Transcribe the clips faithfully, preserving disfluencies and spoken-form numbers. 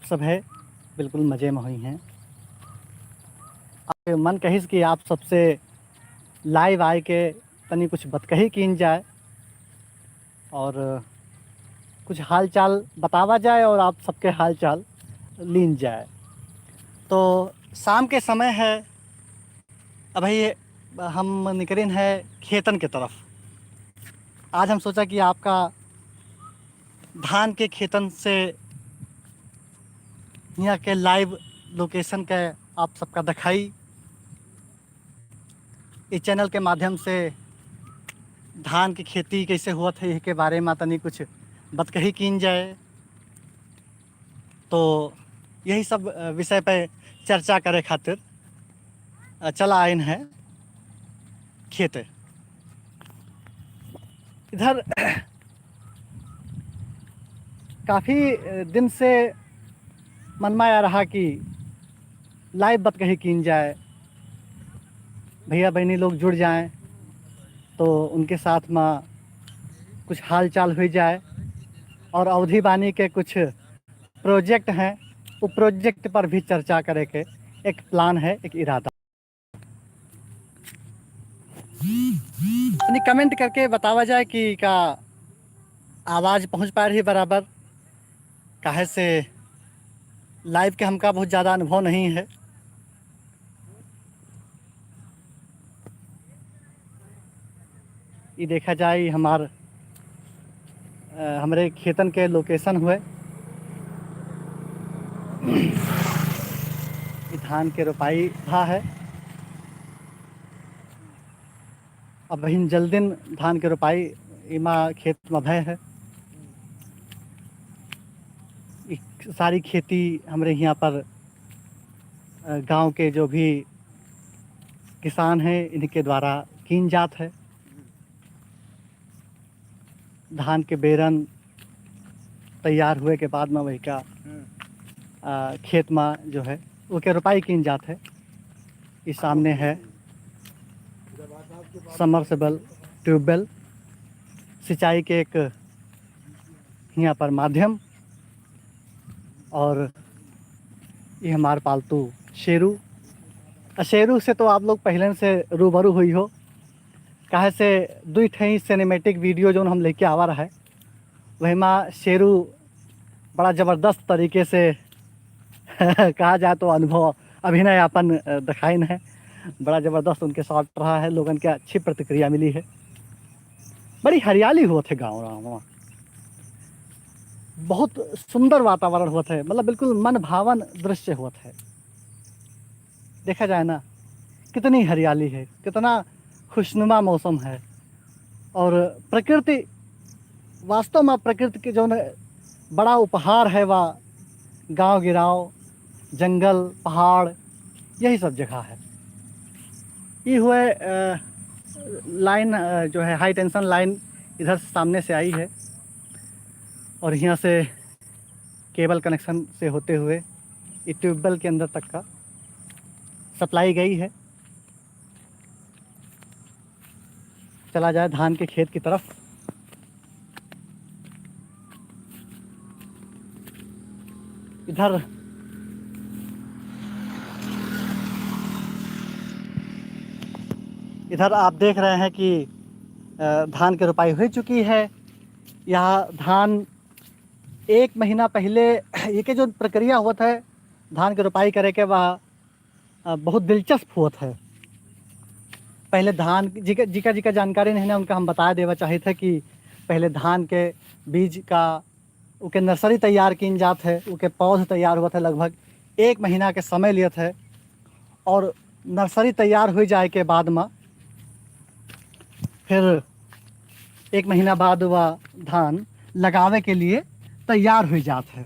सब है, बिल्कुल मजे में हुई हैं। आप मन कहिस कि आप सबसे live आए के तनी कुछ बतकही कीन जाए और कुछ हाल चाल बतावा जाए और आप सबके हाल चाल लीन जाए। तो शाम के समय है, अभी हम निकलिन है खेतन के तरफ। आज हम सोचा कि आपका धान के खेतन से यहाँ के live location के आप सबका दिखाई। इस channel के माध्यम से धान की खेती कैसे हुआ थे, के बारे में तनी कुछ बतकही कीन जाए। तो यही सब, अ, विषय पे चर्चा करे खातिर, अ, चला आइन है खेते। इधर काफ़ी, अ, दिन से मन में आ रहा कि live बतकही कीन जाए, भैया बहनी लोग जुड़ जाएं तो उनके साथ में कुछ हाल चाल हुई जाए और अवधी बानी के कुछ project हैं, वो project पर भी चर्चा करे के एक plan है, एक इरादा। तनी comment करके बतावा जाए कि का आवाज़ पहुँच पा रही बराबर, काहे से live के हमका बहुत ज़्यादा अनुभव नहीं है। ये देखा जाए, ये हमार, अ, हमरे खेतन के location हुए। ये धान के रोपाई भा है। अब बहिन जल्दिन धान के रोपाई इमा खेत में भय है। ई सारी खेती हमरे यहाँ पर, अ, गांव के जो भी किसान हैं, इनके द्वारा कीन जात है। धान के बेरन तैयार हुए के बाद में वही का, हम्म। आ, खेत में जो है, ओके रोपाई कीन जात है। इस सामने है submersible tubewell, सिंचाई के एक यहाँ पर माध्यम। और ये हमार पालतू शेरू। आ, शेरू से तो आप लोग पहले से रूबरू हुई हो, काहे से दुई ठे cinematic video जौन हम लेके आवा रहा है, वही में शेरू बड़ा ज़बरदस्त तरीके से कहा जाए तो अनुभव, अभिनय आपन, अ, दिखाइन है। बड़ा ज़बरदस्त उनके shot रहा है, लोगन के अच्छी प्रतिक्रिया मिली है। बड़ी हरियाली होत है गाँव, गाँव में। बहुत सुंदर वातावरण होत है, मतलब बिल्कुल मन भावन दृश्य होत है। देखा जाए ना, कितनी हरियाली है, कितना खुशनुमा मौसम है। और प्रकृति, वास्तव में प्रकृति के जौन बड़ा उपहार है, वा गाँव गिराव, जंगल, पहाड़, यही सब जगह है। ये हुए, अ, line, अ, जो है high tension line इधर से सामने से आई है और यहाँ से cable connection से होते हुए ये tubewell के अंदर तक का supply गई है। चला जाए धान के खेत की तरफ। इधर, इधर आप देख रहे हैं कि, अ, धान की रोपाई हो चुकी है। यह धान एक महीना पहले, ये के जो प्रक्रिया होत है धान के रोपाई करे के, वह, अ, बहुत दिलचस्प होत है। पहले धान, जिका, जिका, जिका जानकारी नहीं ना, उनका हम बता देवा चाहित है कि पहले धान के बीज का, उके nursery तैयार कीन जात है, उके पौध तैयार होत है, लगभग एक महीना के समय लियत है। और nursery तैयार हो जाए के बाद में फिर एक महीना बाद वह धान लगावे के लिए तैयार हो जात है।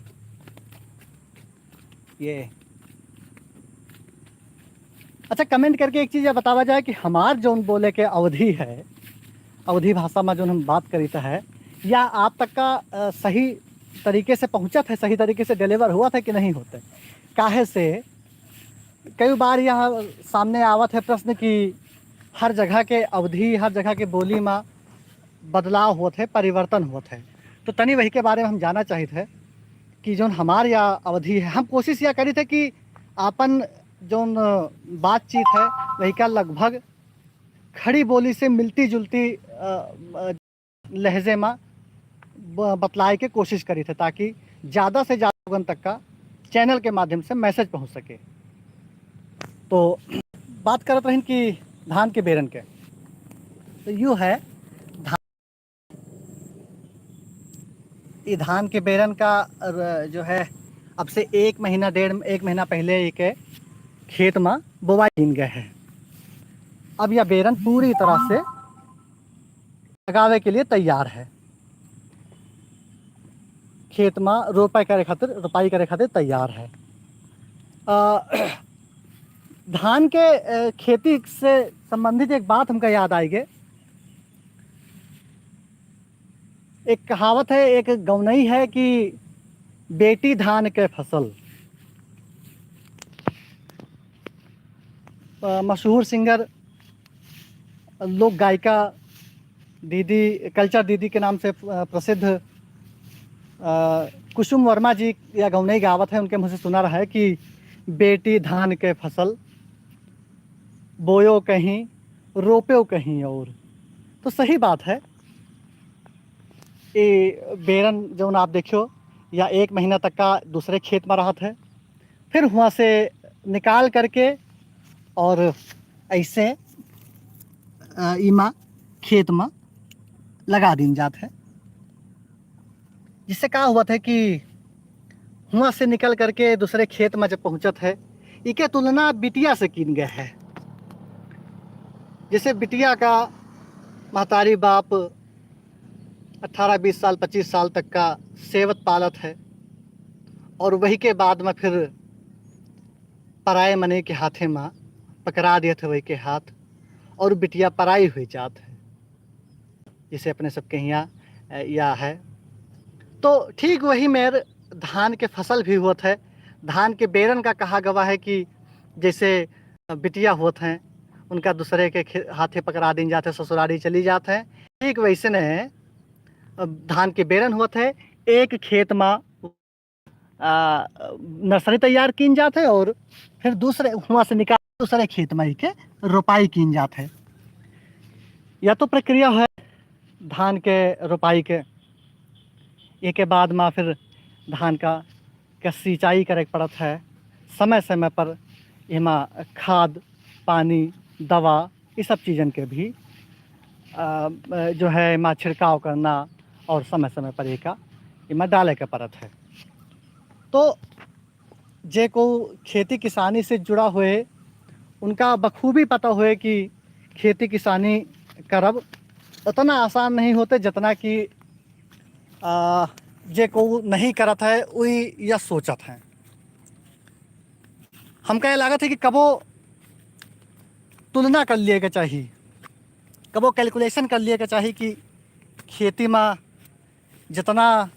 ये अच्छा, comment करके एक चीज़ ये बतावा जाए कि हमार जौन बोले के अवधी है, अवधी भाषा में जौन हम बात करीत है, या आप तक का, अ, सही तरीके से पहुँचत है, सही तरीके से deliver हुआ था कि नहीं होते? काहे से कई बार यहाँ सामने आवत है प्रश्न कि हर जगह के अवधी, हर जगह के बोली में बदलाव होत है, परिवर्तन होत है। तो तनी वही के बारे में हम जानना चाहित है। कि जौन हमार या अवधि है, हम कोशिश या करी थे कि आपन जौन बातचीत है, वही का लगभग खड़ी बोली से मिलती जुलती, अ, अ, लहजे में ब-, बतलाए के कोशिश करी थे, ताकि ज़्यादा से ज़्यादा लोगन तक का चैनल के माध्यम से मैसेज पहुँच सके। तो बात करत रहिन कि धान के बेरन के, तो यू है धान, ये धान के बेरन का, अ, जो है, अब से एक महीना, डेढ़, एक महीना पहले एक खेत में बोवाई कीन गए है। अब यह बेरन पूरी तरह से लगावे के लिए तैयार है, खेत में रोपाई करे खातिर, रोपाई करे खातिर तैयार है। अ, धान के, अ, खेती से संबंधित एक बात हमका याद आई गे। एक कहावत है, एक गौनई है कि बेटी धान के फसल। अ, मशहूर सिंगर, लोक गायिका दीदी, कल्चर दीदी के नाम से, अ, प्रसिद्ध, अ, कुसुम वर्मा जी या गौनई गावत है, उनके मुँह से सुना रहा है कि बेटी धान के फसल, बोयो कहीं, रोप्यो कहीं और। तो सही बात है, ये बेरन जौन आप देखियो, या एक महीना तक का दूसरे खेत में रहत है, फिर हुआँ से निकाल करके और ऐसे, अ, इमा खेत में लगा दीन जात है। जिससे का हुआ था कि हुआँ से निकल करके दूसरे खेत में जब पहुँचत है, इके तुलना बिटिया से कीन गए है। जैसे बिटिया का महतारी बाप अठारह बीस साल, पच्चीस साल तक का सेवत पालत है और वही के बाद में फिर पराए मने के हाथे में पकड़ा दिया था वही के हाथ और बिटिया पराई हुई जात है, जैसे अपने सबके हियाँ, अ, या है। तो ठीक वही मेर धान के फसल भी होत है। धान के बेरन का कहा गवा है कि जैसे बिटिया होत हैं, उनका दूसरे के खे-, हाथे पकड़ा दीन जात है, ससुरारी चली जात है। ठीक वैसे ने, अ, धान के बेरन होत है, एक खेत मा, आ, नर्सरी तैयार कीन जात है और फिर दूसरे हुआँ से निकाल दूसरे खेत मा के रोपाई कीन जात है। या तो प्रक्रिया है धान के रोपाई के, एके बाद मा फिर धान का, का सिंचाई करे के पड़त है समय समय पर। एमा खाद, पानी, दवा, ये सब चीजन के भी, आ, जो है, एमा छिड़काव करना और समय समय पर एका एमा डाले के पड़त है। तो जे को खेती किसानी से जुड़ा हुए, उनका बखूबी पता हुए कि खेती किसानी करब उतना आसान नहीं होते जितना कि, आ, जे को नहीं करत है, वही यह सोचत है। हमका ये लागत है कि कबो तुलना कर लिए के चाही, कबो कैलकुलेशन कर लिए के चाही कि खेती मा जितना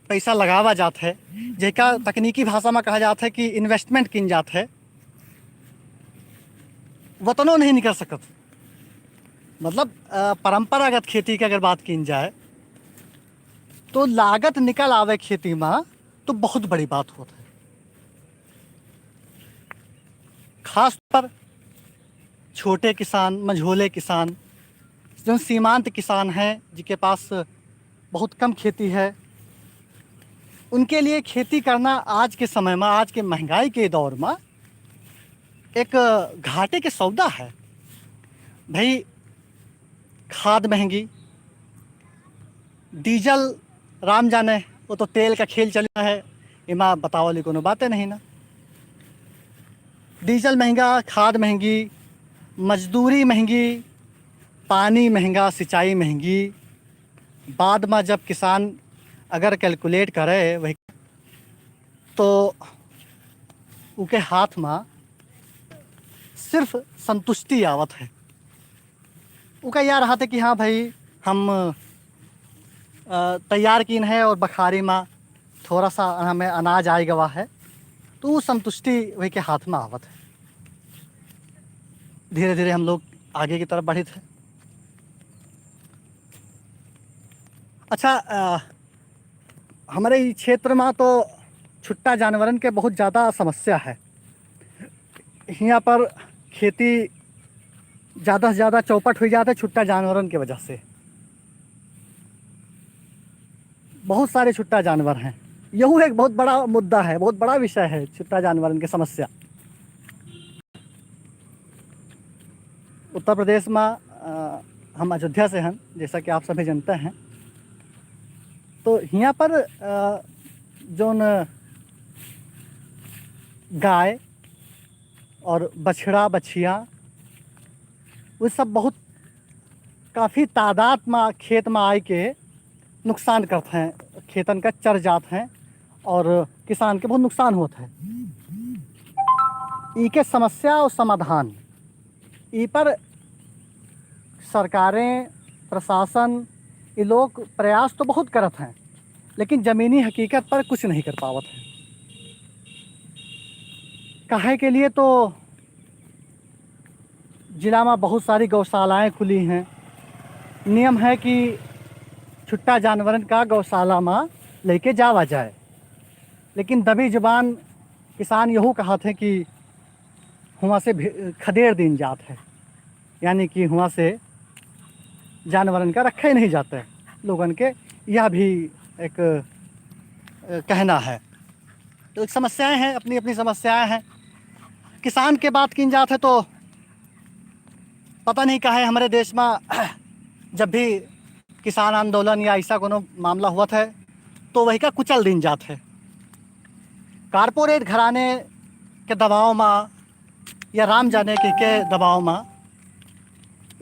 पैसा लगावा जात है, जेका तकनीकी भाषा मा कहा जात है कि इन्वेस्टमेंट कीन जात है, वतनो नहीं निकल सकत। मतलब, अ, परंपरागत खेती की अगर बात कीन जाए, तो लागत निकल आवे खेती मा, तो बहुत बड़ी बात होत है। खास पर छोटे किसान, मझोले किसान, जो सीमांत किसान हैं, जिनके पास बहुत कम खेती है, उनके लिए खेती करना आज के समय मा, आज के महंगाई के दौर मा एक घाटे के सौदा है। भाई, खाद महंगी, डीजल राम जाने, वो तो तेल का खेल चल रहा है, एमा बतावली कोनो बातें नहीं ना। डीजल महंगा, खाद महंगी, मजदूरी महंगी, पानी महंगा, सिंचाई महंगी। बाद मा जब किसान अगर कैलकुलेट करे वही, तो उके हाथ मा सिर्फ संतुष्टि आवत है। उका या रहत है कि हाँ भाई, हम, अ, तैयार कीन है और बखारी मा थोड़ा सा हमें अनाज आए गवा है, तो वो संतुष्टि वही के हाथ मा आवत है। धीरे धीरे हम लोग आगे की तरफ बढ़ित है। अच्छा, अ, हमरे ई क्षेत्र मा तो छुट्टा जानवरन के बहुत ज्यादा समस्या है। हियाँ पर खेती ज्यादा से ज्यादा चौपट हुई जात है छुट्टा जानवरन के वजह से। बहुत सारे छुट्टा जानवर हैं। यहू एक बहुत बड़ा मुद्दा है, बहुत बड़ा विषय है छुट्टा जानवरन के समस्या। उत्तर प्रदेश में, अ, हम अयोध्या से हैं, जैसा कि आप सभी जानते हैं। तो हियाँ पर, अ, जौन गाय और बछड़ा, बछिया, वो सब बहुत काफी तादाद में खेत में आए के नुकसान करत हैं, खेतन का चर जात हैं और किसान के बहुत नुकसान होत है। इके समस्या और समाधान, ई पर सरकारें, प्रशासन, ये लोग प्रयास तो बहुत करत हैं, लेकिन जमीनी हकीकत पर कुछ नहीं कर पावत हैं। काहे के लिए तो जिला में बहुत सारी गौशालाएं खुली हैं। नियम है कि छुट्टा जानवरन का गौशाला में लेके जावा जाए, लेकिन दबी जुबान किसान यहू कहत हैं कि हुआं से भे-, खदेड़ दीन जात है, यानी कि हुआं से जानवरन का रखे नहीं जाते। लोगन के यह भी एक, अ, कहना है। तो एक समस्याएं हैं, अपनी अपनी समस्याएं हैं। किसान के बात कीन जात है तो पता नहीं काहे हमरे देश में जब भी किसान आंदोलन या ऐसा कोनो मामला हुआ है तो वही का कुचल दीन जात है। कारपोरेट घराने के दबाव में या राम जाने के, के दबाव में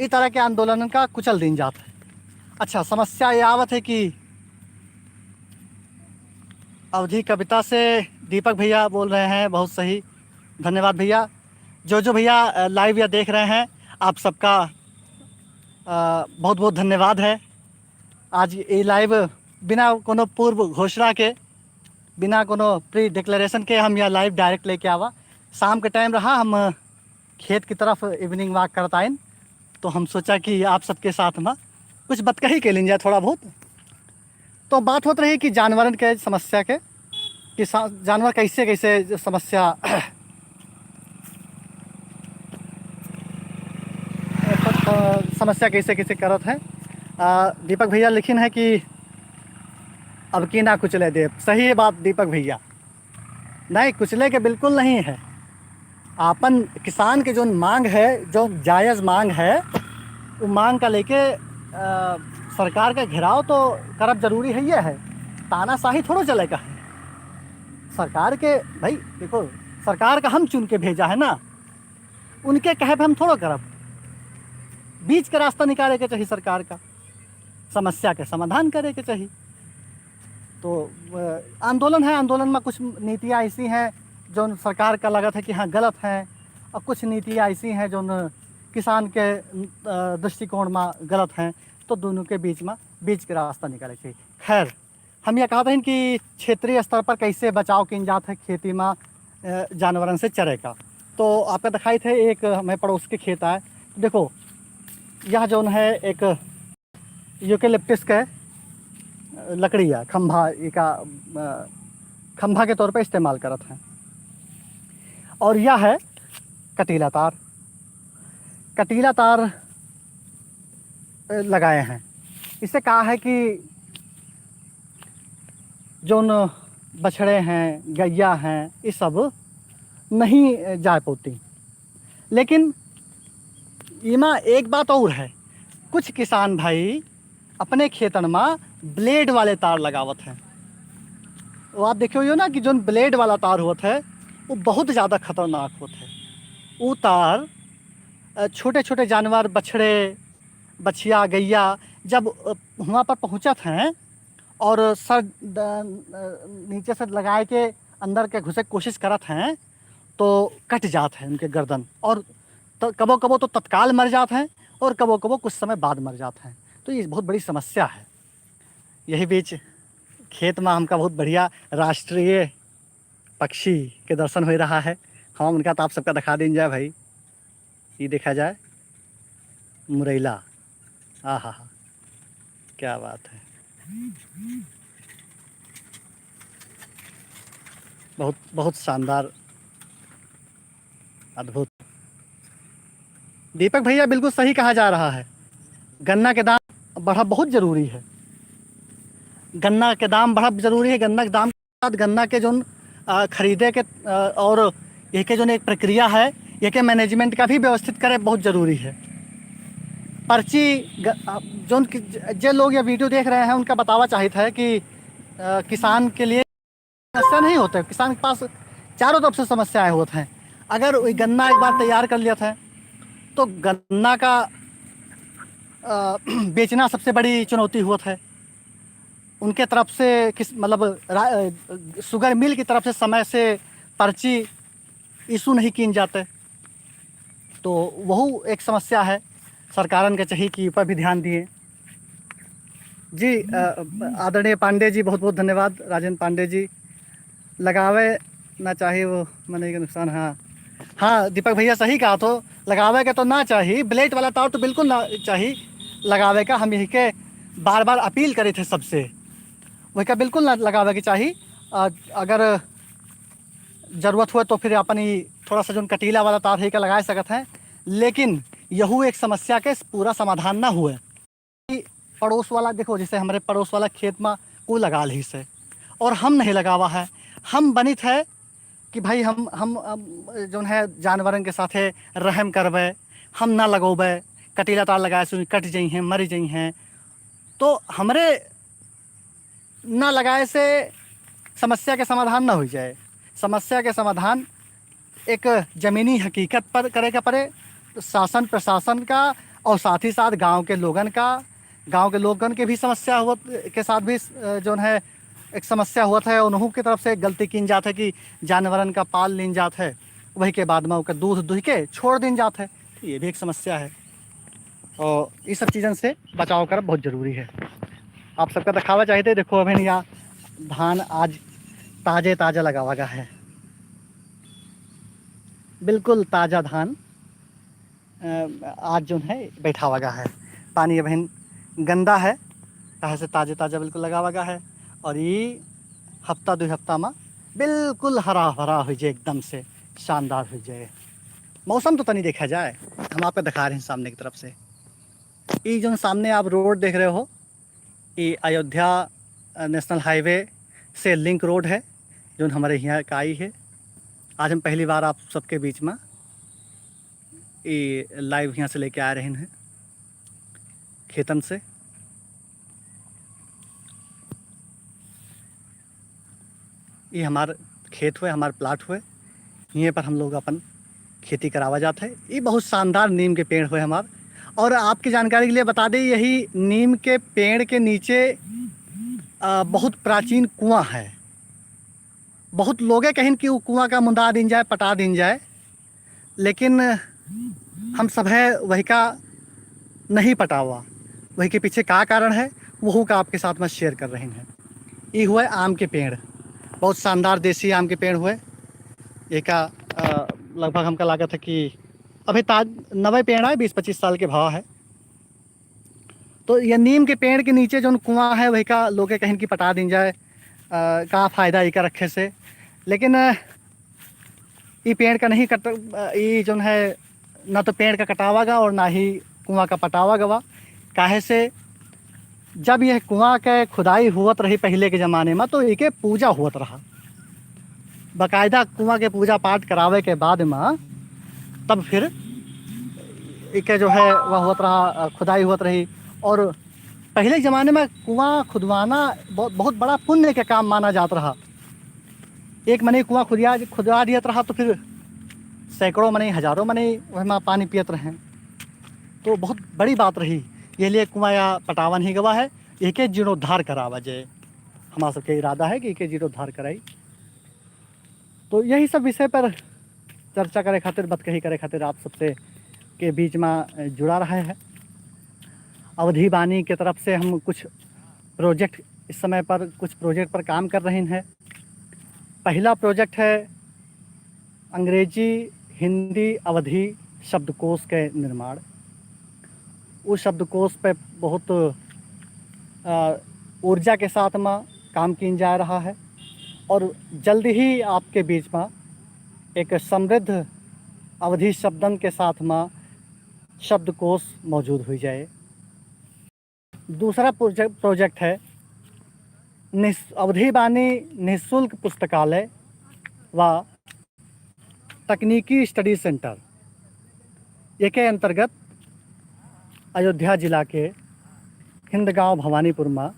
ई तरह के आंदोलन का कुचल दीन जात है। अच्छा, समस्या ये आवत है कि अवधी कविता से दीपक भैया बोल रहे हैं, बहुत सही, धन्यवाद भैया। जो जो भैया, अ, लाइव या देख रहे हैं, आप सबका, अ, बहुत बहुत धन्यवाद है। आज ये लाइव बिना कोनो पूर्व घोषणा के, बिना कोनो प्री डिक्लेरेशन के हम यह लाइव डायरेक्ट लेके आवा। शाम के टाइम रहा, हम खेत की तरफ इवनिंग वॉक करत आइन, तो हम सोचा कि आप सबके साथ में कुछ बतकही के लीन जाए थोड़ा बहुत। तो बात होत रही कि जानवरन के समस्या के, कि सा-, जानवर कैसे कैसे समस्या, समस्या कैसे कैसे करत है। आ, दीपक भैया लिखिन है कि अब की ना कुचले देब। सही बात दीपक भैया, नहीं, कुचले के बिल्कुल नहीं है। आपन किसान के जौन मांग है, जौन जायज मांग है, वो मांग का लेके, अ, सरकार का घेराव तो करब जरूरी है, ये है। तानाशाही थोड़ो चले का है। सरकार के, भाई देखो, सरकार का हम चुन के भेजा है ना, उनके कहे पे हम थोड़ो करब। बीच का रास्ता निकाले के चाहिए सरकार का, समस्या के समाधान करे के चाहिए। तो, अ, आंदोलन है, आंदोलन में कुछ नीतियाँ ऐसी हैं जो सरकार का लगत है कि हाँ, गलत हैं, और कुछ नीतियाँ ऐसी हैं जो न किसान के, अ, दृष्टिकोण में गलत हैं। तो दोनों के बीच में, बीच के रास्ता निकाले के चाहिए। खैर, हम यह कहत हन कि क्षेत्रीय स्तर पर कैसे बचाव कीन जात है खेती में, अ, जानवरन से चरे का। तो आपका दिखाई थे एक हमें पड़ोस के खेत आए, देखो, यह जौन है एक यूकेलिप्टिस के लकड़ी है, खंभा, इका, अ, खंभा के तौर पे इस्तेमाल करत हैं। और यह है कटीला तार, कटीला तार, अ, लगाए हैं। इससे का है कि जौन बछड़े हैं, गैया हैं, ये सब नहीं, अ, जा पौती। लेकिन इमा एक बात और है, कुछ किसान भाई अपने खेतन में ब्लेड वाले तार लगावत हैं। वो आप देखियो यो ना कि जौन ब्लेड वाला तार होत है, वो बहुत ज्यादा खतरनाक होत है। वो तार, अ, छोटे-छोटे जानवर, बछड़े, बछिया, गैया, जब, अ, हुआं पर पहुँचत हैं और सर द-, अ, नीचे से लगाए के अंदर के घुसे के कोशिश करत हैं, तो कट जात है उनके गर्दन। और त-, कबो-कबो तो तत्काल मर जात हैं और कबो-कबो कुछ समय बाद मर जात हैं। तो ये बहुत बड़ी समस्या है। यही बीच खेत में हमका बहुत बढ़िया राष्ट्रीय पक्षी के दर्शन हो रहा है। हम उनका तो आप सबका दिखा दीन जाए भाई। ये देखा जाए मुरैला, आहा हा, क्या बात है। बहुत, बहुत शानदार, अद्भुत। दीपक भैया, बिल्कुल सही कहा जा रहा है, गन्ना के दाम बढ़ब बहुत जरूरी है। गन्ना के दाम बढ़ब जरूरी है। गन्ना के दाम के साथ गन्ना के जोन, अ, खरीदे के, अ, और एके जोन एक प्रक्रिया है, एके management का भी व्यवस्थित करे बहुत जरूरी है। पर्ची ग-, अ, जोन कि-, ज-, जे लोग ये video देख रहे हैं, उनका बतावा चाहित है कि, अ, किसान के लिए समस्या नहीं होता है। किसान के पास चारों तरफ से समस्याएं होत हैं। अगर वही गन्ना एक बार तैयार कर लिया था, तो गन्ना का, अ, बेचना सबसे बड़ी चुनौती होत है। उनके तरफ से किस, मतलब, रा-, अ, sugar mill की तरफ से समय से पर्ची issue नहीं कीन जाते, तो वहू एक समस्या है। सरकारन के चाहिए कि ऊपर भी ध्यान दिए। जी, अ, आदरणीय पांडे जी, बहुत बहुत धन्यवाद। राजेंद्र पांडे जी, लगावे ना चाहिए वो, मने के नुकसान। हाँ, हाँ, दीपक भैया सही कहा, तो लगावे के तो ना चाहिए, blade वाला तार तो बिल्कुल ना चाहिए लगावे का। हम यही के बार बार अपील करे थे सबसे, वही का बिल्कुल ना लगावे के चाहिए। अ, अगर जरूरत हुए तो फिर अपन ई थोड़ा सा जोन कटीला वाला तार है का लगा सकत हैं, लेकिन यहू एक समस्या के पूरा समाधान ना हुए। कि पड़ोस वाला, देखो, जैसे हमरे पड़ोस वाला खेत में कोई लगा ली से और हम नहीं लगावा है, हम बनित है कि भाई हम, हम, हम जोन है जानवरन के साथे रहम करबे, हम ना लगोबे, कटीला तार लगाए से कट जइहें, मर जइहें। तो हमरे ना लगाए से समस्या के समाधान ना हो जाए। समस्या के समाधान एक जमीनी हकीकत पर करे के पड़े। तो शासन प्रशासन का और साथ ही साथ गांव के लोगन का, गांव के लोगन के भी समस्या हुआ के साथ भी, अ, जोन है एक समस्या हुआ है, उन्हों की तरफ से गलती कीन जात है कि जानवरन का पाल लीन जात है, वही के बाद में ओकर दूध दुह के छोड़ दीन जात है। तो ये भी एक समस्या है। और ये सब चीज़न से बचाव करब बहुत जरूरी है। आप सबका दिखावा चाहिए, देखो अभी यहाँ धान आज ताजे ताजा लगावा गया है, बिल्कुल ताजा धान, अ, आज जोन है बैठावा गया है। पानी अभी गंदा है, काहे से ताजे ताजा बिल्कुल लगावा गया है। और ये हफ्ता दो हफ्ता में बिल्कुल हरा भरा हो जाए, एकदम से शानदार हो जाए। मौसम तो तनी देखा जाए, हम आपको दिखा रहे हैं सामने की तरफ से। ये जो सामने आप रोड देख रहे हो, ये अयोध्या, अ, नेशनल हाईवे से लिंक रोड है, जो हमारे यहाँ का आई है। आज हम पहली बार आप सबके बीच में ये लाइव यहाँ से लेके आ रहे हैं खेतन से। ये हमार खेत हुए, हमार प्लाट हुए, यहीं पर हम लोग अपन खेती करावा जात है। ये बहुत शानदार नीम के पेड़ हुए हमार। और आपकी जानकारी के लिए बता दें, यही नीम के पेड़ के नीचे, अ, बहुत प्राचीन कुआं है। बहुत लोगे कहिन कि वो कुआं का मुंदा दीन जाए, पटा दीन जाए, लेकिन हम सभे वही का नहीं पटावा, वही के पीछे का कारण है, वहू का आपके साथ में शेयर कर रहे हैं। ये हुए आम के पेड़, बहुत शानदार देसी आम के पेड़ हुए। एका, अ, लगभग हमका लागत है कि अभी ताज नवे पेड़ है, बीस पच्चीस साल के भाव है। तो ये नीम के पेड़ के नीचे जौन कुआं है, वही का लोग कहिन कि पटा दीन जाए, अ, का फायदा एका रखे से। लेकिन, अ, ई पेड़ का नहीं कट, अ, ई जौन है, ना तो पेड़ का कटावा गा और ना ही कुआं का पटावा गवा। काहे से जब यह कुआं के खुदाई हुवत रही पहिले के जमाने में, तो एके पूजा हुवत रहा, बाकायदा कुआं के पूजा पाठ करावे के बाद में तब फिर एके जो है वह हुवत रहा, अ, खुदाई हुवत रही। और पहिले के जमाने में कुआं खुदवाना बहुत, बहुत बड़ा पुण्य के काम माना जात रहा। एक मनई कुआं खुदिया, खुदवा दियत रहा तो फिर सैकड़ों मनई, हजारों मनई वहमा पानी पियत रहे। तो बहुत बड़ी बात रही। ये लिए कुआं या पटावन ही गवा है, एके जीर्णोद्धार करावा जाए। हमारा सबके इरादा है कि एके जीर्णोद्धार कराई। तो यही सब विषय पर चर्चा करे खातिर, बतकही करे खातिर आप सबसे के बीच में जुड़ा रहा है। अवधी बानी के तरफ से हम कुछ प्रोजेक्ट, इस समय पर कुछ प्रोजेक्ट पर काम कर रहे हैं। पहला प्रोजेक्ट है अंग्रेजी हिंदी अवधी शब्दकोश के निर्माण। उस शब्दकोश पे बहुत, अ, ऊर्जा के साथ में काम कीन जा रहा है। और जल्दी ही आपके बीच में एक समृद्ध अवधी शब्दन के साथ में शब्दकोश मौजूद हुई जाए। दूसरा प्रोजे-, प्रोजेक्ट है निस-, अवधी बानी निःशुल्क पुस्तकालय व तकनीकी स्टडी सेंटर। एके अंतर्गत अयोध्या जिला के हिंदगांव भवानीपुर में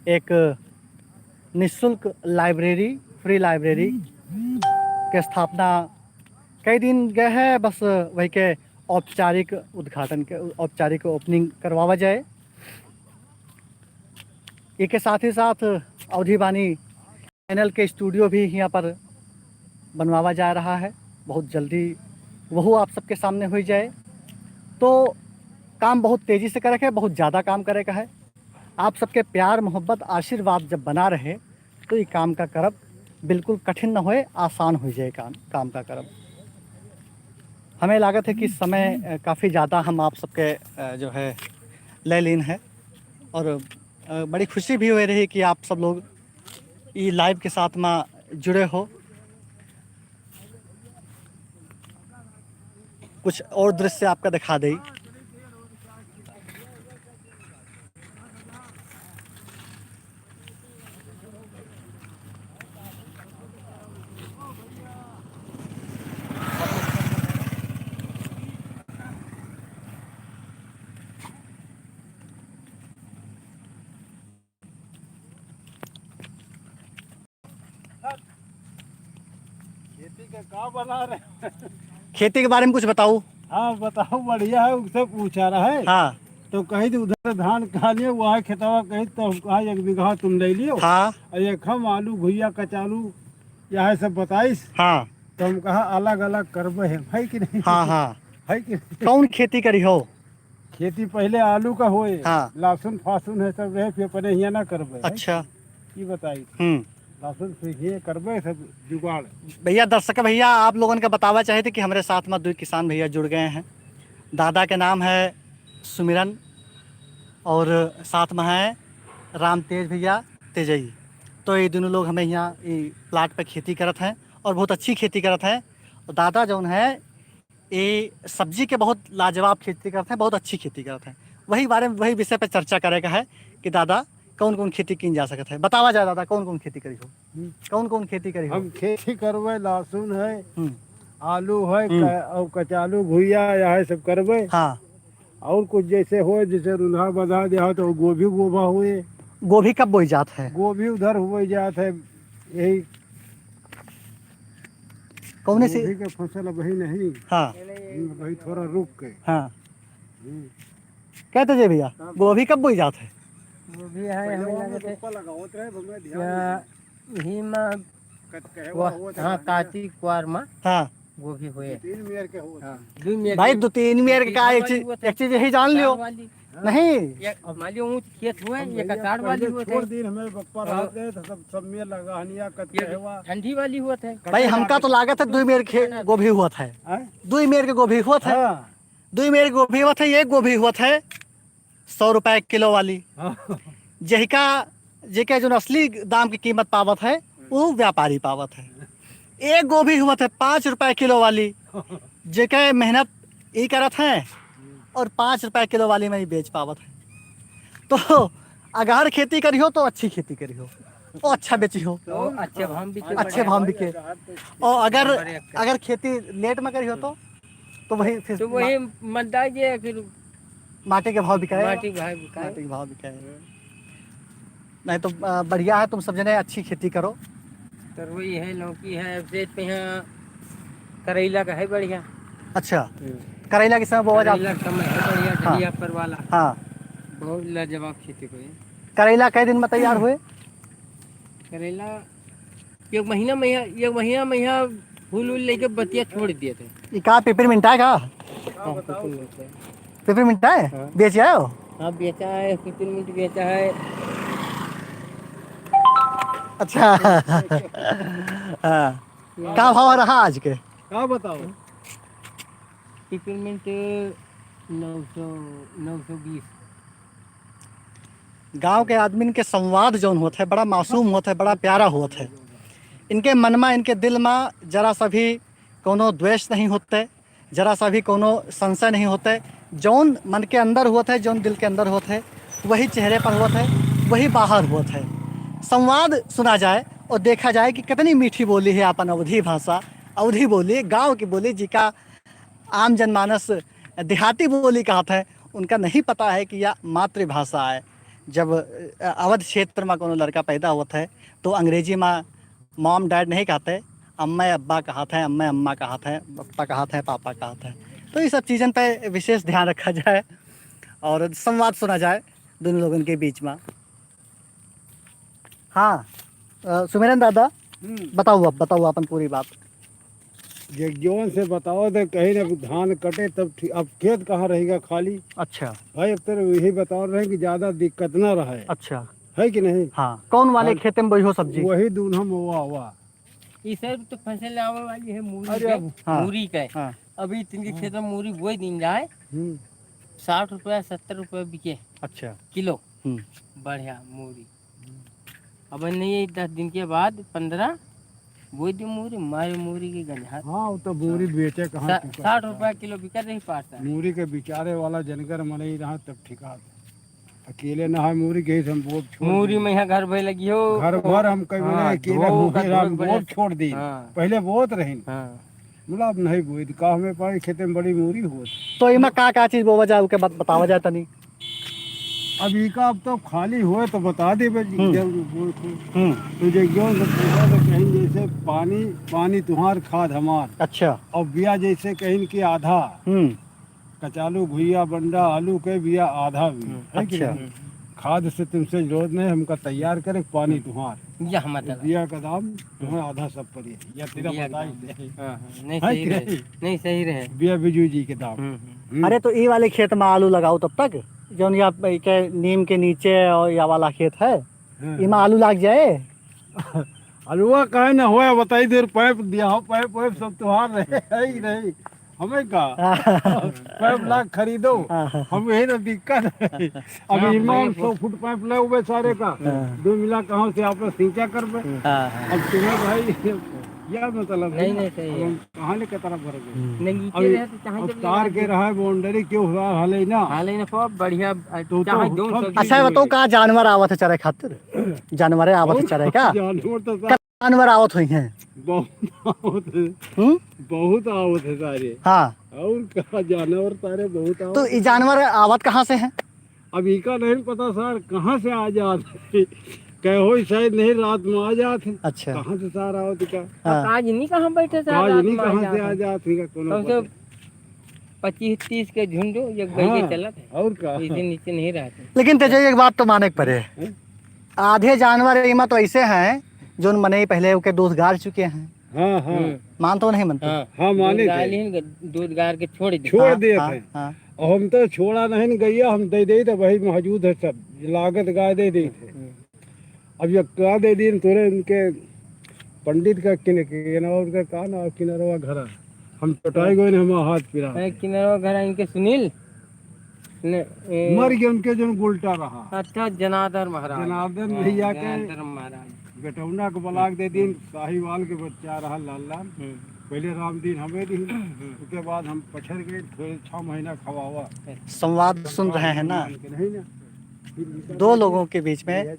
एक निःशुल्क लाइब्रेरी, फ्री लाइब्रेरी के स्थापना कई दिन गए है, बस वही के औपचारिक उद्घाटन के, औपचारिक ओपनिंग करवावा जाए। एके साथ ही साथ अवधी बानी चैनल के स्टूडियो भी यहाँ पर बनवावा जा रहा है, बहुत जल्दी वहू आप सबके सामने हुई जाए। तो काम बहुत तेजी से करे के, बहुत ज़्यादा काम करे का है। आप सबके प्यार, मोहब्बत, आशीर्वाद जब बना रहे, तो ये काम का करब बिल्कुल कठिन न होए, आसान हो जाए काम, काम का करब। हमें लागत है कि समय, अ, काफ़ी ज़्यादा हम आप सबके, अ, जो है, ले लीन है और, अ, बड़ी खुशी भी हो रही कि आप सब लोग ई लाइव के साथ में जुड़े हो। कुछ और दृश्य आपका दिखा दे। खेती के का बना रहे? खेती के बारे में कुछ बताओ। हाँ, बताओ, बढ़िया है, उससे पूछा रहा है। हाँ। तो कही तो उधर धान कहा लिए, वहाँ खेतवा कही तो हम कहा एक बीघा तुम ले लियो। हाँ। और एक हम आलू, घुइया, कचालू, यह सब बताइस। हाँ। तो हम कहा अलग अलग करबे है, है कि नहीं? हाँ, हाँ। है कि नहीं? कौन खेती करी हो? खेती पहले आलू का होए, हाँ। लहसुन फासुन है सब रहे, फिर अपने हियाँ ना करबे, है? अच्छा। की बताई? हम्म। लहसुन से ही करबे सब जुगाड़। भैया, दर्शक भैया, आप लोगन का बतावा चाहे थे कि हमरे साथ में दो किसान भैया जुड़ गए हैं। दादा के नाम है सुमिरन और साथ में है रामतेज भैया तेजई। तो ये दोनों लोग हमें यहाँ ये प्लाट पे खेती करत हैं और बहुत अच्छी खेती करत हैं। और दादा जौन है, ये सब्जी के बहुत लाजवाब खेती करत हैं, बहुत अच्छी खेती करत हैं। वही बारे में, वही विषय पे चर्चा करे का है कि दादा, कौन कौन खेती कीन जा सकत है, बतावा जाए दादा, कौन कौन खेती करी हो? हम्म। कौन कौन खेती करी हो? हम खेती करबे, लहसुन है, हम्म। आलू है, हम्म। क-, और कचालू, घुइया, यह सब करबे। हाँ। और कुछ जैसे हो, जैसे रुन्हा बधा दे हो, तो गोभी गोभा हुए। गोभी कब बोई जात है? गोभी उधर हुए जात है, यही कौने से? गोभी के फसल अबही नहीं। हाँ। हम्म, अबही थोड़ा रुक के। हाँ। हम्म। कहते जे भैया, हाँ। गोभी कब बोई जात है? गोभी है, पहले हमें वो लगत है रोपा लगावत रहे, हमें ध्यान या नहीं। यही में कत कहे वो, वो होत हाँ, है। कार्तिक कुआर में हाँ। गोभी होए। दो तीन मेर के होत हाँ, है। दो मेर भाई, के। दो तीन मेर के एक का, एक वाली चीज, होत है। एक चीज यही जान लियो। चार वाली। नहीं। ये मान लियो ऊंच खेत हुए, हम एक भैया अचार वाली पहले होत छोड़ है। दिन हमें बप्पा और रात गए तो सब, सब मेर लगा हनिया कत ये कहे हुआ। ठंडी वाली होत है। भाई, हमका तो लागत है दुई मेर के गोभी होत है। हैं? दुई मेर के गोभी होत है। हाँ। दुई मेर के गोभी होत है, एक गोभी होत है सौ रुपए किलो वाली। हाँ। जेहिका, जेके जोन असली दाम की कीमत पावत है, वो व्यापारी पावत है। एक गोभी होत है पाँच रुपए किलो वाली, जेके मेहनत ई करत हैं और पाँच रुपए किलो वाली में ही बेच पावत है। तो अगर खेती करी हो तो अच्छी खेती करी हो, वो अच्छा बेची हो। तो अच्छे भाव बिके। अच्छे भाव बिके। और अगर, नंबर एक का। अगर खेती लेट में करी हो तो, तो वही फिर तो वही मा-, मंदा जे फिर माटी के भाव बिकाए। माटी के भाव बिकाए। माटी के भाव बिकाए। हम्म। नहीं तो, अ, बढ़िया है, तुम सब जने अच्छी खेती करो। तरोई है, लौकी है, अब से यहाँ करैला का है बढ़िया। अच्छा। हम्म। करैला के समय बोआ जाता करैला है? का समय है बढ़िया, हाँ। ढलिया पर वाला। हाँ। बहुत लाजवाब खेती को है। करैला कै दिन में तैयार हुए? करैला एक महीना में यहाँ, एक महीना में यहाँ फूल उल लेके बतिया छोड़ दिए थे। ये का पेपरमिंट है का? हाँ, पेपरमिंट है। पेपरमिंट है? हाँ। बेच आए हो? हाँ, बेचा है, पेपरमिंट बेचा है। अच्छा। हाँ। का भाव रहा आज के? का बताओ? पेपरमिंट नौ सौ, नौ सौ बीस। गाँव के आदमीन के संवाद जौन होत है, बड़ा मासूम होत है, बड़ा प्यारा होत है। इनके मन मा, इनके दिल मा जरा सा भी कौनो द्वेष नहीं होते, जरा सा भी कौनो संशय नहीं होते। जौन मन के अंदर होत है, जौन दिल के अंदर होत है, वही चेहरे पर होत है, वही बाहर होत है। संवाद सुना जाए और देखा जाए कि कितनी मीठी बोली है अपन अवधी भाषा, अवधी बोली, गाँव की बोली, जिका आम जनमानस देहाती बोली कहत है, उनका नहीं पता है कि यह मातृभाषा है। जब, अ, अवध क्षेत्र मा कौनो लड़का पैदा होत है, तो अंग्रेजी मा mom dad नहीं कहते, अम्मा अब्बा कहत हैं, अम्मा अम्मा कहत हैं, पप्पा कहत हैं, पापा कहत हैं। तो ये सब चीजन पे विशेष ध्यान रखा जाए और संवाद सुना जाए दोनों लोगन के बीच मा। हाँ, अ, सुमेरन दादा, हम्म। बताओ, अब बताओ अपन पूरी बात। जगजीवन से बताओ तो कहीं ना धान कटे तब ठीक, अब खेत कहाँ रहेगा खाली? अच्छा। भाई, अब तो यही बता रहे हैं कि ज्यादा दिक्कत ना रहे। अच्छा। है कि नहीं? हाँ, कौन वाले हाँ। खेते में बोई हो सब्जी? वही दून हम हुआ हुआ। ई सब तो फसल आवे वाली है मूरी अरे के, अब हाँ। मूरी के। हाँ। अभी तिनके हाँ। खेत में मूरी बोई दिन जाए, हम्म। साठ रुपया, सत्तर रुपया बिके अच्छा। किलो। हम्म। बढ़िया मूरी। अब नहीं, दस दिन के बाद, पन्द्रह, बोई दी मूरी, मारे मूरी के गंजा। हाँ, वो तो मूरी हाँ। बेचे कहाँ सा-, की साठ रुपया किलो बिकत रही पाता। मूरी के बिचारे वाला जनकर मनई रहा तब ठिका। अकेले ना है, मूरी के ही हम बोब छोड़ मूरी दिए। में यहाँ घर भर लगी हो। घर भर हम कई हाँ, मने अकेले धो का मूरी धो हम के बोब बढ़िया से। छोड़ दी। हाँ। पहले बहुत रही। हाँ। मतलब अब नहीं बोई, का हमें पाई खेते में बड़ी मूरी होत। तो इमा का का चीज बोवा जाए, ओके बत-, बतावा जाए तनी। अब इका अब तो खाली होए तो बता देबे जी, हम्म। जब बोए थे। हम्म। तो जे गेहूं सब पूछा तो कहीं जैसे पानी, पानी तुहार खाद हमार। अच्छा। और बिया जैसे कहीं कि आधा। हम्म। कचालू घुइया बंडा आलू के बिया आधा भी, हम्म। है कि अच्छा। नहीं? खाद से तुमसे जरूरत नहीं, हमका तैयार करे, पानी तुम्हार। या हमार तो दादा। बिया का दाम तुम्हें आधा सब पड़ी, या तेरा बिया के बताई दाम। दे। हाँ, हाँ, नहीं, है सही कि रहे। नहीं? नहीं, सही रहे। बिया बिजू जी के दाम। हम्म, हम्म। हम्म। अरे, तो ई वाले खेत में आलू लगाओ तब तक, जौन या के नीम के नीचे और या वाला खेत है, हाँ, इमा हाँ। आलू लाग जाए। अलुआ काहे ना होए, बताई देर पाइप दिया हो, पाइप वाइप सब तुहार रहे, है कि नहीं? हमें का? हाँ। पाइप लाग खरीदो, हाँ, हाँ। हम यही ना दिक्कत है। अभी हाँ, इमाम वही सौ फुट पाइप ले हुए सारे का, हाँ। दो मिला कहाँ से आप लोग सिंचा करबे? हाँ, हाँ। अब तुम्हें भाई, क्या मतलब है नहीं, ना? नहीं, सही अब है। हम कहाँ ले कतरा भर गए? हम्म। नहीं, नीचे अभी रहे तो चाहे अब जब तार लगा के दे। रहा है, बाउंड्री क्यों हुआ हाल है ना? हाल है ना, खूब बढ़िया, तो, तो चाहे जौन सब सब्जी अच्छा, ये बताओ, लगे। का जानवर आवत है चरे खातिर? जानवरे आवत है और चरे का? जानवर तो का जानवर आवत होई हैं? बहुत आवत है। हम्म? बहुत आवत है सारे। हाँ। और का जानवर सारे बहुत आवत तो है। ये जानवर आवत कहाँ से हैं? अब इका नहीं पता सर, कहाँ से आ जात है। कहो शायद नहीं, रात में आ जात है। अच्छा। कहाँ से सर आवत का? हाँ। आज नहीं कहाँ बैठे सर, आज रात नहीं में आ कहाँ से जात आ है। जात है, कोनो कम से पता। पच्चीस तीस के झुंड एक बैठे हाँ, चलत है। और का? इसे नीचे नहीं रहते। लेकिन तेजो एक बात तो माने के पड़े। हैं? आधे जानवर एमा तो ऐसे हैं, जोन मनई पहले ओके दूध गार चुके हैं। हाँ, हाँ। हम्म। मान तो नहीं मनते? हाँ। हाँ, माने दूध गार थे। लिहिन, दूध गार के छोड़ दे। छोड़ हाँ, दिए हाँ, थे। हाँ। और हम तो छोड़ा नहीं न गैया, हम दे दे तो वही मौजूद है सब, लागत गाय दे दे थे। हम्म। अब ये क्या दे दिन तोरे इनके पंडित का किन-, किन-, उनका का नाम, किनरवा घरा। हम चोटाई गए न, हमारा हाथ पिरा। ए, किनरवा घरा इनके सुनील? ने, ए, मर गए उनके जो गुलटा रहा। अच्छा, जनार्दन महाराज। जनार्दन हाँ, भैया के जनार्दन महाराज। बेटौना के बलाक दे दिन, हम्म। साहिवाल के बच्चा रहा लाल लाल। हम्म। पहले राम दीन हमें दी, हम्म। उसके बाद हम पछड़ गए, फिर छह महीना खवावा। संवाद सुन रहे हैं ना? मान के नहीं ना। दो लोगों के बीच में,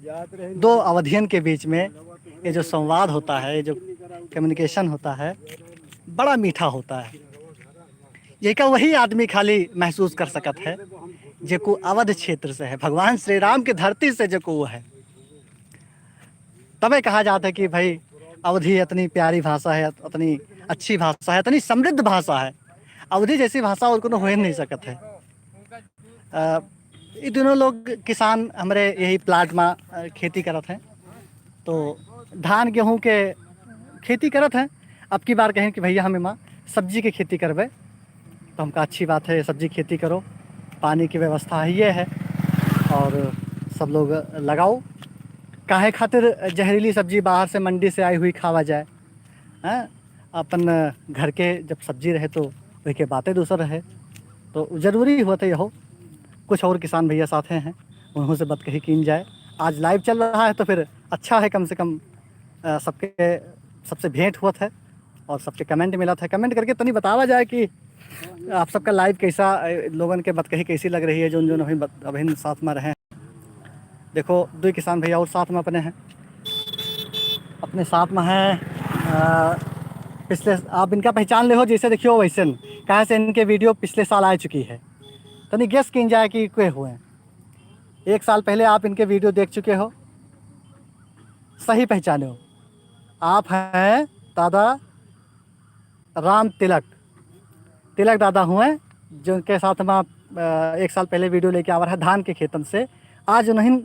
दो अवधियन के बीच में ये जो संवाद होता है, ये जो communication होता है, बड़ा मीठा होता है। ये का वही आदमी खाली महसूस कर सकत है, जेको अवध क्षेत्र से है, भगवान श्री राम की धरती से जेको वो है। तबे कहा जाता है कि भाई, अवधी इतनी प्यारी भाषा है, इतनी अच्छी भाषा है, इतनी समृद्ध भाषा है। अवधी जैसी भाषा और कोनो हो ही नहीं सकत है। अ, ई दोनों लोग किसान हमरे यही प्लाट में, अ, खेती करत हैं, तो धान गेहूं के खेती करत हैं। अब की बार कहें कि भैया हम एमा सब्जी के खेती करबे, तो हमका अच्छी बात है, सब्जी खेती करो, पानी की व्यवस्था है ये है, और सब लोग लगाओ। काहे खातिर जहरीली सब्जी बाहर से मंडी से आई हुई खावा जाए? हैं? अपन घर के जब सब्जी रहे तो वही के बातें दूसर रहे। तो जरूरी होते यहो, कुछ और किसान भैया साथे हैं, उन्हों से बात कही कीन जाए। आज live चल रहा है तो फिर अच्छा है, कम से कम, अ, सबके सबसे भेंट होत है और सबके comment मिलत है। Comment करके तनी बतावा जाए कि आप सबका live कैसा, अ, लोगन के बतकही कैसी लग रही है, जोन, जोन अभी बत-, अभी साथ में रहे। देखो, दुई किसान भैया और साथ में अपने हैं, अपने साथ में हैं। अ, पिछले, आप इनका पहचान ले हो, जैसे देखियो वैसे न, काहे से इनके video पिछले साल आ चुकी है। तनी guess कीन जाए कि के हुए हैं। एक साल पहले आप इनके video देख चुके हो, सही पहचाने हो। आप हैं दादा राम तिलक, तिलक दादा हुए, जिनके साथ हम आप, अ, एक साल पहले video लेके आवा रहा धान के खेतन से। आज उन्हीं,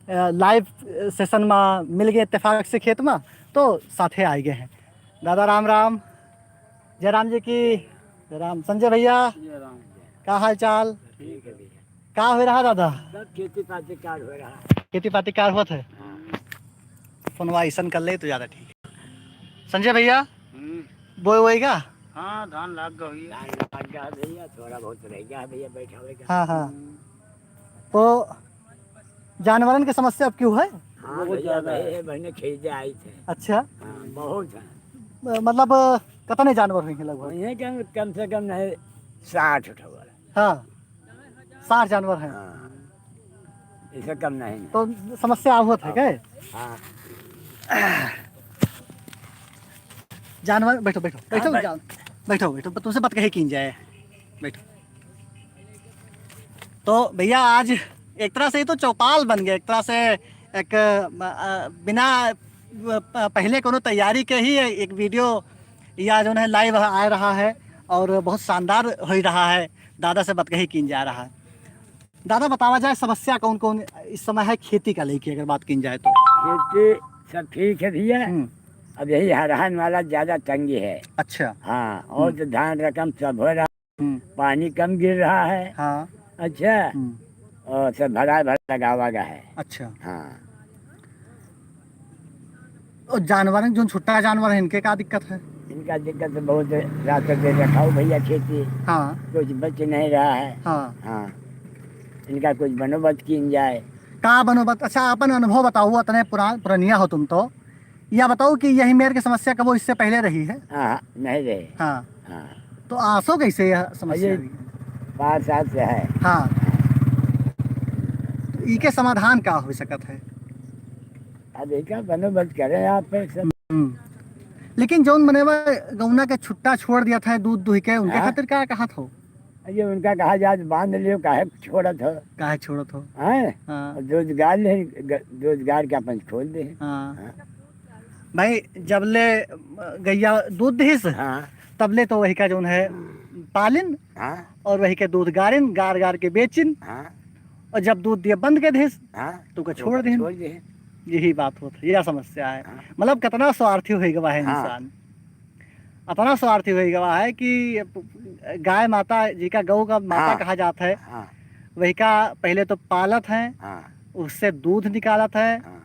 अ, live session में मिल गए इत्तेफाक से खेत में, तो साथे आए गए हैं। दादा राम राम, जय राम जी की, जय राम। संजय भैया, जय राम, जय। का हाल चाल? ठीक है भैया। का हो रहा दादा? सब खेती पाती कार हो रहा है। खेती पाती कार होत है? हाँ। फोनवा ऐसन कर ले तो ज्यादा ठीक है। संजय भैया, हम्म। बोए वोए का? हाँ, धान लाग गया भैया। धान लाग गया भैया, थोड़ा बहुत रह गया भैया, बैठा हुआ का। हाँ, हाँ। हम्म। तो जानवरन के समस्या अब क्यों है? हाँ बहुत भैया, ज्यादा है। भाई, बहने खरीदे आई थे। अच्छा। हाँ, बहुत है। मतलब, कितने जानवर होंगे लगभग? वही है कि कम से कम नहीं, साठ उठावा। हाँ, साठ जानवर हैं। हाँ, इससे कम नहीं। तो समस्या आवत है हाँ। क्या? हाँ। जानवर, बैठो, बैठो, बैठो, हाँ, बै- जान-, बैठो, बैठो, तुमसे बात कही कीन जाए, बैठो। तो भैया, आज एक तरह से ये तो चौपाल बन गया, एक तरह से एक, अ, अ, बिना, अ, पहले कोनो तैयारी के ही एक video या जो है live आ रहा है और बहुत शानदार हो रहा है, दादा से बात कही कीन जा रहा है। दादा, बतावा जाए, समस्या कौन कौन इस समय है खेती का लेके, अगर बात कीन जाए तो? खेती सब ठीक है भैया। हम्म। अब यही हरहन वाला ज्यादा तंगी है। अच्छा। हाँ, और हम्म। तो धान रकम सब हो रहा, हम्म। पानी कम गिर रहा है। हाँ। अच्छा। हम्म। और सब भरा भरा लगावा गया है। अच्छा। हाँ। और जानवर हैं, जो छुट्टा जानवर है, इनके का दिक्कत है? इनका दिक्कत तो बहुत है, रात के रखाओ भैया खेती। हाँ। कुछ बच नहीं रहा है। हाँ। हाँ। इनका कुछ बंदोबस्त कीन जाए। का बंदोबस्त? अच्छा, अपन अनुभव बताओ, इतने पुरा-, पुरनिया हो तुम तो, या बताओ कि यही मेर के समस्या कबो इससे पहले रही है? हाँ, नहीं रही। हाँ। हाँ। तो आसो कैसे यह समस्या अरे, रही? पाँच साल से है। हाँ। तो इके समाधान का हो सकत है? अब इनका बंदोबस्त करें आप फिर से। हम्म। लेकिन जौन मनई बा गौना के छुट्टा छोड़ दिया था दूध दुहि के, उनके हाँ। खातिर का कहत हो? अरे उनका कहा जात बांध लियो, काहे छोड़त हो? काहे छोड़त हो? हैं? हाँ। और रोजगार ले, ग-, रोजगार के अपन खोल दे। हाँ। हाँ। भाई, जब ले, अ, गैया दूध दिहिस, हाँ। तब ले तो वही का जौन है, पालिन हाँ। और वही के दूध गारिन, गार गार के बेचिन। हाँ। और जब दूध दिए बंद के दिहिस, हाँ। तो ओका तो छोड़ ओका दिहिन। छोड़ दिहिन। यही बात होत है, यह समस्या है। हाँ। मतलब, कितना स्वार्थी हो गवा है हाँ। इंसान, इतना स्वार्थी हो गवा है कि गाय माता, जिका गौ का माता हाँ। कहा जात है, हाँ। वही का पहले तो पालत है, हाँ। उससे दूध निकालत है, हाँ।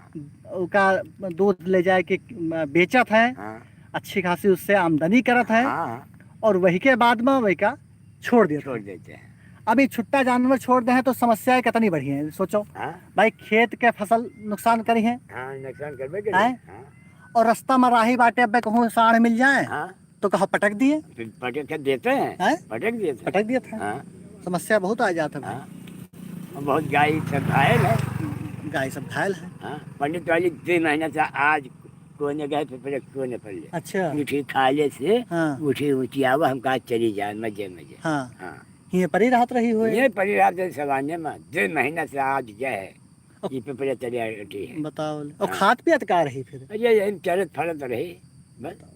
उका दूध ले जाए के, म, बेचत है, हाँ। अच्छी खासी उससे आमदनी करत है, हाँ। और वही के बाद में वही का छोड़ देते छोड़ हैं। देते हैं। अब ये छुट्टा जानवर छोड़ दे हैं तो समस्याएं कितनी बढ़ी हैं, सोचो। हाँ। भाई, खेत के फसल नुकसान करी है। हाँ, नुकसान करबे करी। हैं? हाँ। और रास्ता में राही बाटे, अब कहूँ साढ़ मिल जाए, हाँ। तो कहा पटक दिए। फिर पटक के देते हैं। हैं? पटक देते हैं। पटक दिए थे। हाँ। समस्या बहुत आ जात है भाई। हाँ। और बहुत गाय सब घायल है। गाय सब घायल है। हाँ। पंडित वाली दो महीना से आज कोने गए, फिर पहले कोने पर ले। अच्छा। उठी खाले से, हाँ। उठी ऊँची आवा, हम कहा चली जाए मजे मजे। हाँ। हाँ। ये परी राहत रही हुए? ये परी राहत रही सवाने में, दो महीना से आज गए है। अब ये पे पहले चली आ रही है। बताओ ले। और हाँ। खात पियत का रही फिर? अरे यही चलत फरत रही, बस।